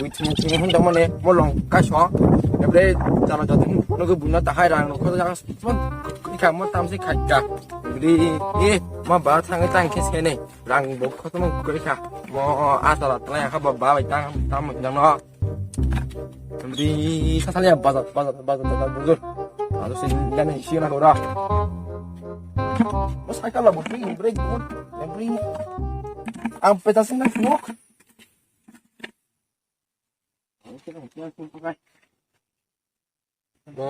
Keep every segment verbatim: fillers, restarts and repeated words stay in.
Chini chini hin tongmani mo long kaiso. Ebre jana jati hin phone ko buna tahai rang no khoda jang. Ikha mo tamsi khaika. Ri e ma ba thang tang khe sene. Rang bo khoto mo koi kha. Mo a tala tala kha ba ba bai tang tam jang no. Ri sa sa ya baza baza baza baza bujur. Ado sin jani sina hora. Mo cycle la butri break mo. Break. Ang peta sin na mo. Mo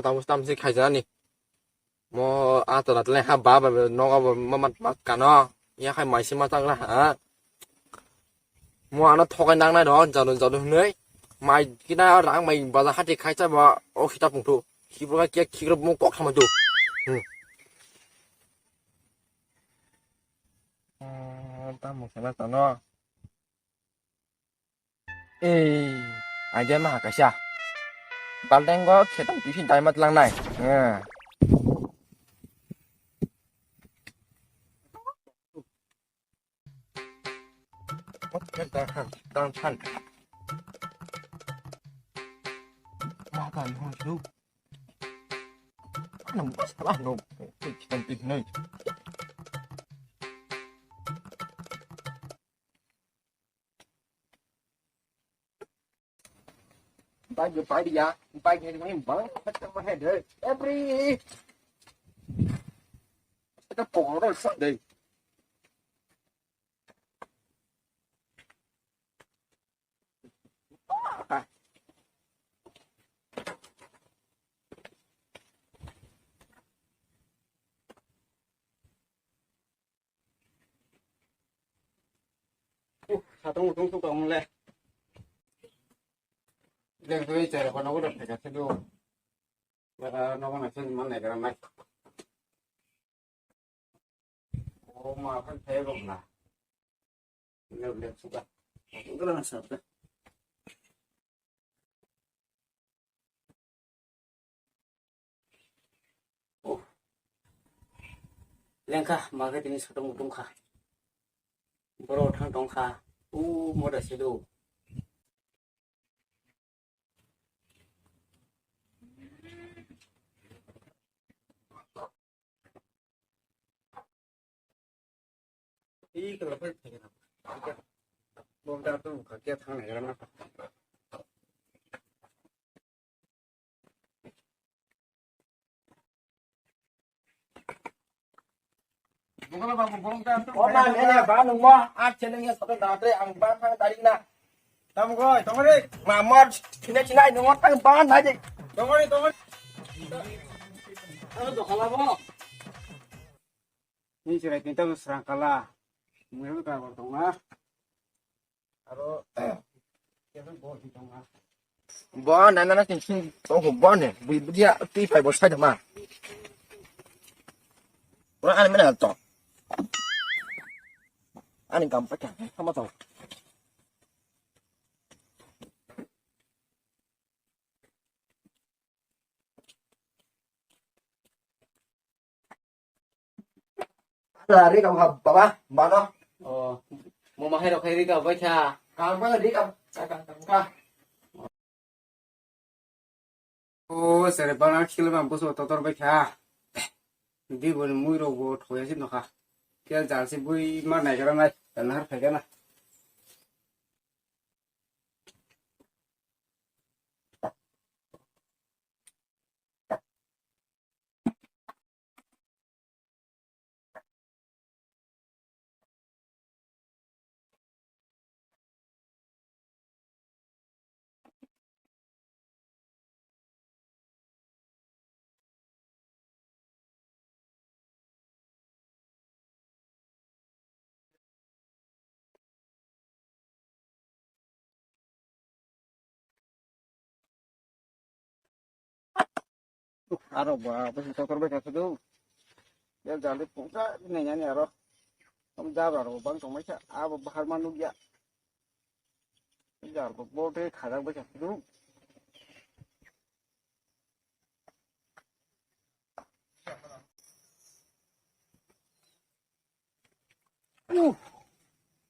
tamo tamsi khaijani. Mo a tala tala ha ba ba nogo bo ma mat mat kano. Ya khai mai se ma tang la ha. Mo ano thokai nang nai do jadu jadu hnoi. Mai kina rang mai baza hati khaisa ba o khita pungthu. Khibra kya khibra mo kok thama tu. Hmm. Ah, tamo sana tano. Ei, idea ma kaisa. Baldengo khetam tisi daimat langnai. Eh. Dan han, dan han. Ma kan hon su. Ano mo sa ba no. Khetam tisi nai. Bike, bike ya, bike ni ni bang, macam mana deh. Every, kita pokok road sa deh. Uh, satung utung tuk tong le. Lek tui chere kono udah theka sedu. Baka nogo na sen man naikara mai. Oh, ma kan thai bok na. Lek lek suka. Udah na sabda. Oh. Lengkha, ma khe tini satung utung kha. Boro thang tong kha. U moda sedu. Ih, kalau apa? Bom dah tuh, kaki tangan ya, kenapa? O ma nene ba nung mo, a cheneng ya soto datre ang ba thang tarik na. Tamo goi, tamo ri. Ma mor chine chinai nung mo tang ba nai de. Tamo ri, tamo ri. Ano dokhala bo. Ni chirai tinta srang kala. Mui ka tong na. Aro, bo nana na tin tin tong ko bo ne, bui bui ya, tui phai bo sai ma. Ora ani mena to. Ani kam pa kya, sama to. Lari kamu baba, mano. Oh, mo mahai rok khai ri ka bai kha. Kamu ri ka, ka, ka, ka. O sere bana khilai ma buso totor bai kha. Di bo mui rok bo thoya si nokha. Kel jal si bui ma nai gara nai, nahar phai gana. Aro ba, bwswk tokor bai kha do. Ya jali pungsa nai yani aro. Am jabra ro bang tong mai kha, abo bahar ma nukya. Jar bo bote khajak bai kha do. Uh.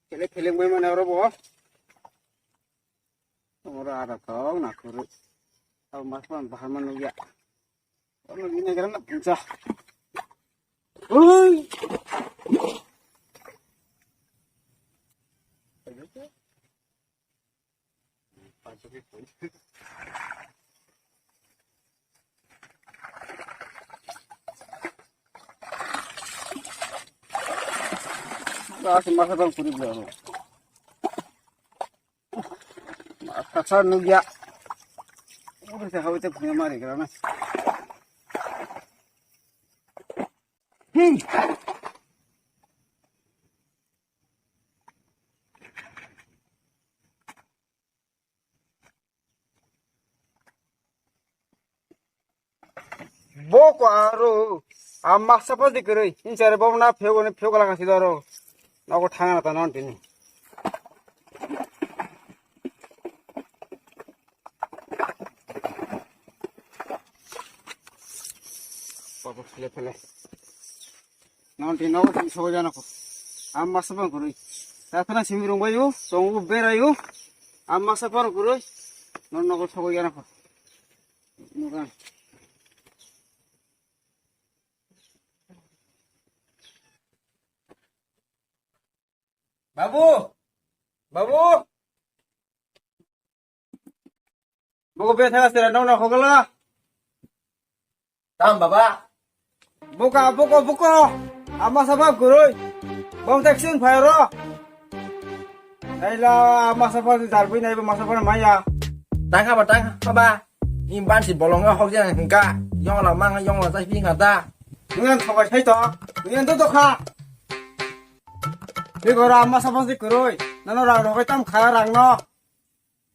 Kele kele bai mana ro bo. Oro ada tong na kuru. Tau mas man bahar man nugya. Ono gini gara na punca. Ui. Masa bang kuri bela. Masa nugya. Udah saya kawin punya mari kerana. Hmm. Boko aro a masa padi kwrwi inchare bo na phego ni phego laka sidoro nogo thangana ta non tini. Papa phele phele. Non tini nogo tini sogo jana ko. A masa padi kwrwi. Ta thana simi rung bayu, tongu berayu. A masa padi kwrwi. Non nogo sogo jana ko. Mugan. Babu! Babu! Buko be thaga sira nong nong khogala. Tam baba. Buka, buko, buko. Ama sapa gurui. Bom tek sin phai ro. Naila ama sapa di darbui naiba masa pa maya. Tangkha ba, tangkha ba. Im ban si bolong hok jang hingka. Yong la mang, yong la sai ping kata. Ngan thokai sai to. Ngan to to kha. Bigora ama sapa si gurui. Nano rang rokai tam kha rang no.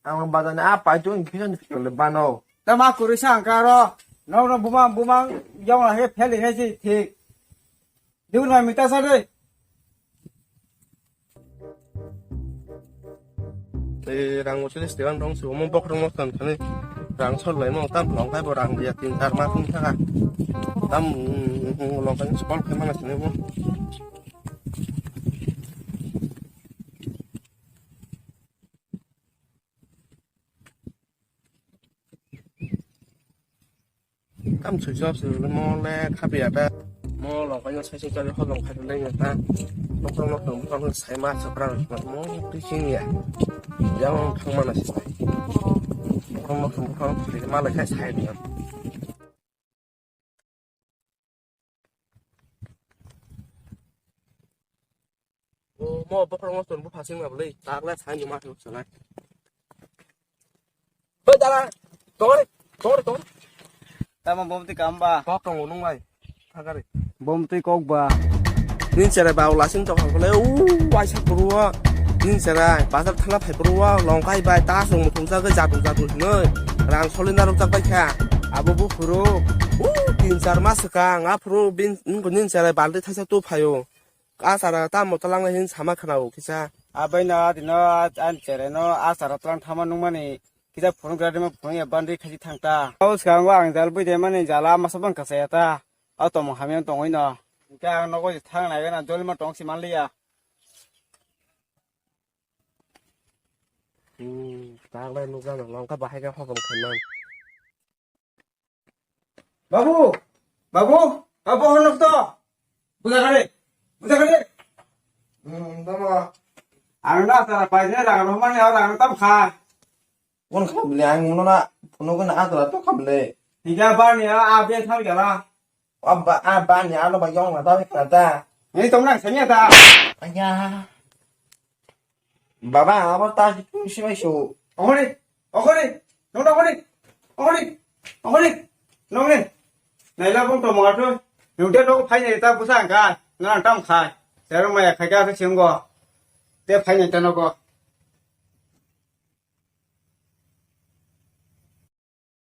Ang bazar ni a pai tu kisa ni kisa le bano. Tama kurisa ang karo. Nong nong bumang bumang yong la he pheli he si thik. Diun mai mita sa de. Te rang mo sini setelan rong si omo bok rong mo tan kani rang sol lai mo tam long kai bo rang dia tin tar ma tin thaka. Tam long kai skol kai mana sini mo. Kam sujok sujok mo le khapiya ta. Mo long kai sai sai chari hodong khai le ta. Nokong nokong bukang sai ma sakra mo tising ya. Yang thang mana sai. Nokong nokong bukang sai ma le khai sai dia. O mo bokhorok mo chwng bupha sing ma bwlwi, tak le sai ni ma thang sanai. Hoi dala, tongre, tongre, tongre. Tamo bomti kamba. Kok tongo nung bai. Thagari. Bomti kok ba. Din sere ba ula sing tokang kole, u, waisa puru o. Din sere bazar thana phai puru o, long kai bai, ta sung muthung jagwi jadu jadu hinwi. Rang soli narwk jak bai kha. Abo buphuru, u, tin char mas swkang, aphuru bin, din sere balti thaisa tu phaio. A chara tamo twlang hin sama khwnao kisa. Abai no adino a, ani cherai no a chara twlang thama nungmani kisa phunuk radi ma phunuk ya bandri khaji thangta. O swkango ang jal bui de mani jala masa bang kasa ya ta. O tomong hamya tongwi no. Hingke ang nogo thang nai na jolima tong si manliya. Hmm, tak lai nukla no longka bahai ka hokom khanang. Babu! Babu! Babu, honok to! Buja kare! Buja kare! Hmm, tamo. Ang na tara paisa rang romani aw rang tam kha. Kon kha bile ang uno na phunuk na adra to kha bile. Higa bani a a be thang jala. Abba a bani ano ba yong na ta kha ta. Ni tong na sanya ta. Aya. Baba, abo ta si pung si mai so. Ohori, ohori, nong ohori, ohori, ohori, nong ni. Naila bung to monga tu. Nung te nong phai ni ta busa angka, nang tam khai. Sero maya khai ka se singgo. Te phai ni ta nogo.